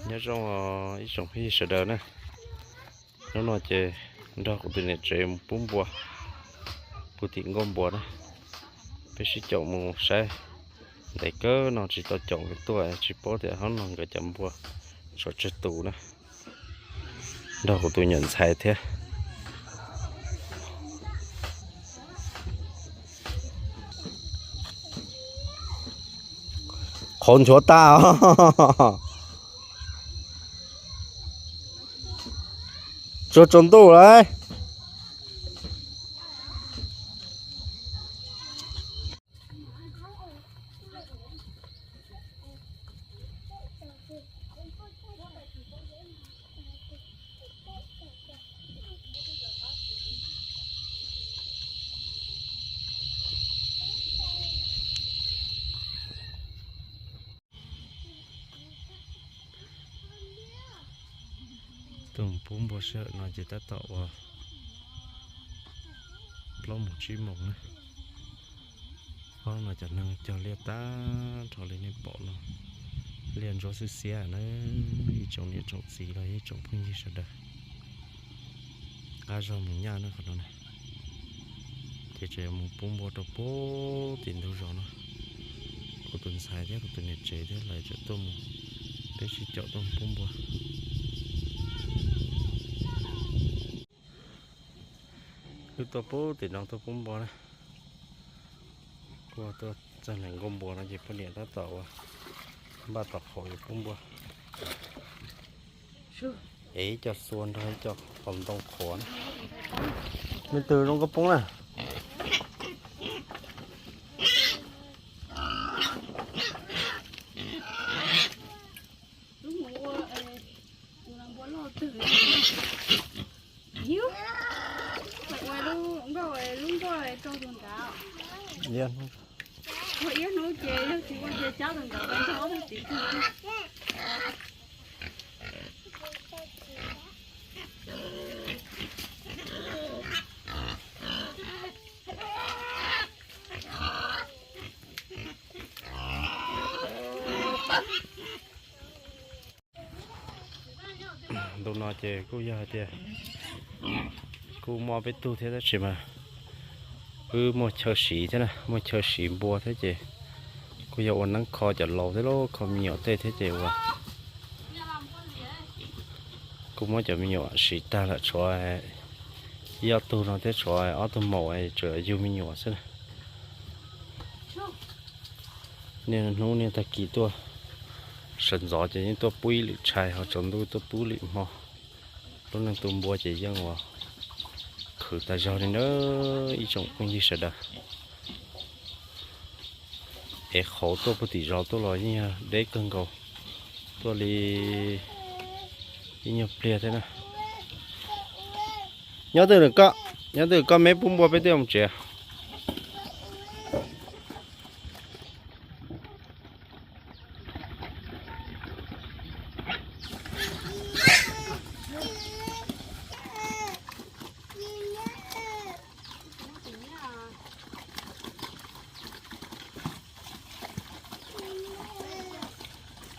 Nyob zoo ib tsoom phooj ywg sawv daws na, hnub no ces nrog kuv tus niam tsev mus pub npua puag tim nkuaj npua na. Peb sib caum mus saib, ntev kawg no tsis tau caum nkawd tuaj, tsis paub tias hnub no nkawd cov npua tshuav tsawg tus na. Nrog kuv tus nyuam ntxhais thiab. Qhov nchuav tag os. Tsuag tsaus ntuj lawm. Tuaj pub npua sij hawm no ces tab tom ua plaub moos tsib moos na. Ob no cov neeg cog liaj tag nrho li nej pom no, liaj ntsuab xwb xiab na. Ib tsoom niam tsoom txiv los ib tsoom phooj ywg sawv daws, qab zog mus nyaj na qhov no na. Ces tseem mus pub npua rau puag tim ntug zos no. Kuv tus ntxhais thiab kuv tus niam tsev thiab lawv tseem tuaj mus, peb sib caum tuaj mus pub npua. Wb tuaj pub tim no tuaj pub npua na. Kuj tuaj txog nees nkuaj npua no ces poj niam tab tom ua npaj tau qhauv yuav pub npua. Es ib co xua nrog ib co qhauv ntoo qhuav na. Me twg zoo nkauj poob na? Lub hmuv ua, ua npua loj twg. Ua lub nkoj, lub nkoj rau tus nrad. Ua ib hnub ces yog tsis ua ces cab tus nrad rau nrog ob tug txiv tug. Ntu no ces kuj yog hais tias kuj muaj peb tug thiab tab sis mas wb muaj chaw siv thiab na, muaj chaw siv npua thiab ces kuj yog ua neeb kho cov laus thiab lauj, kho me nyuam tej thiab ces ua kuj muab cov me nyuam siv tag lawm, tshuav ib ob tug no thiab tshuav ob tug maum tseem yug me nyuam xwb na. Niaj hnub niaj tag kis tuaj, sawv ntxov ces yeej tuaj pub ib lwm tshais ho tsaus ntuj tuaj pub lwm hmo. Lub neej tu npua ces yeej ua khwv tas zog li na ib tsoom phooj ywg sawv daws. Es qhauv tuaj puag tim zos tuaj los yeej yog deb kawg nkaus, tuaj li ib nyuag pliag thiab na. Nyob twg koj, nyob twg koj, me pub npua peb twb mus tsev.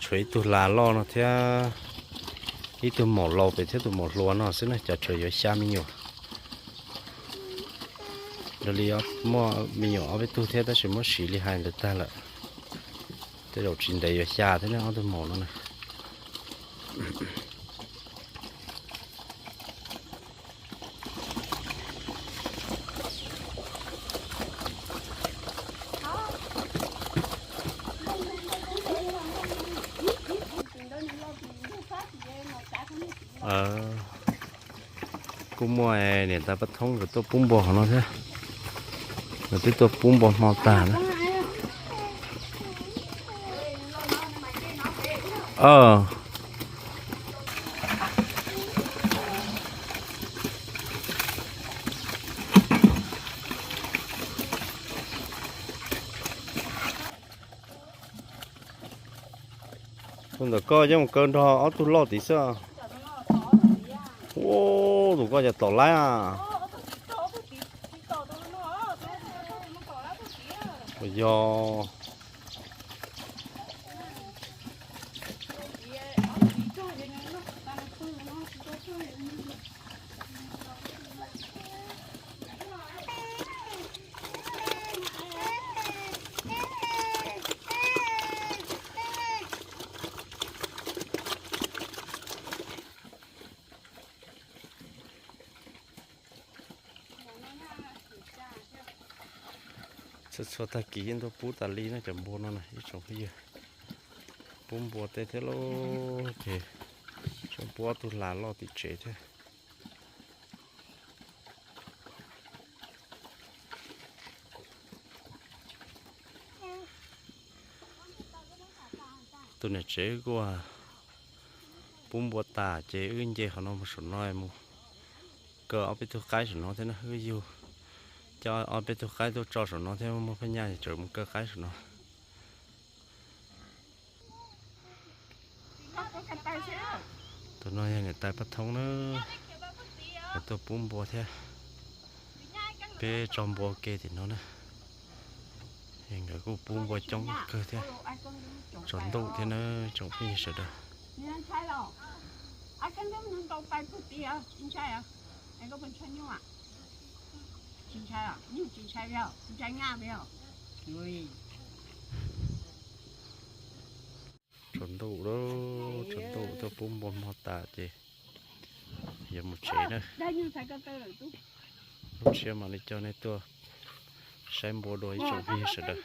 Tshuav ib tug las loj no thiab ib tug maum laus pem thiab tus maum hluas no xwb na, cov tshuav yuav xya me nyuam. Raws li muaj me nyuam ob peb tug thiab tab sis muab siv li hais ntawd tag lawm. Tej zaum tsis ntev yuav xya thiab ne ob tug maum no na. Kuj muaj niam tais Paj Thoob nkawd tuaj pub npua hauv no thiab. Nkawd twb tuaj pub npua hmo tag na. Tus ntawm koj yeej mus kaw nrog ob tug loj tid xwb. Ua, tus koj cas tom laib a. Yog. Txhua tag kis yeej tuaj pub tas li na cov npua no na ib tsoom phooj ywg. Pub npua tej thiab lauj, ces tseem pub ob tug las loj tim tsev thiab. Tus niam tsev kuj pub npua tas ces wb nce qhov no mus saum no mus kaw ob peb tug qaib saum no thiab na. Wb yug coj ob peb tug qaib tuaj tso saum no thiab, muaj phab nyaj ces tseem mus kaw qaib saum no. Tus no yog niam tais Paj Thoob na, nkawd tuaj pub npua thiab. Peb tso npua ke tim no na, nkawd kuj pub npua coob kawg thiab. Tsaus ntuj thiab na, tsoom phooj ywg sawv daws. Tsaus ntuj lawm, tsaus ntuj tuaj pub npua hmo tas ces yuav mus tsev na. Lub tshiab mam li coj nej tuaj saib npua dua ib tsoom phooj ywg sawv daws.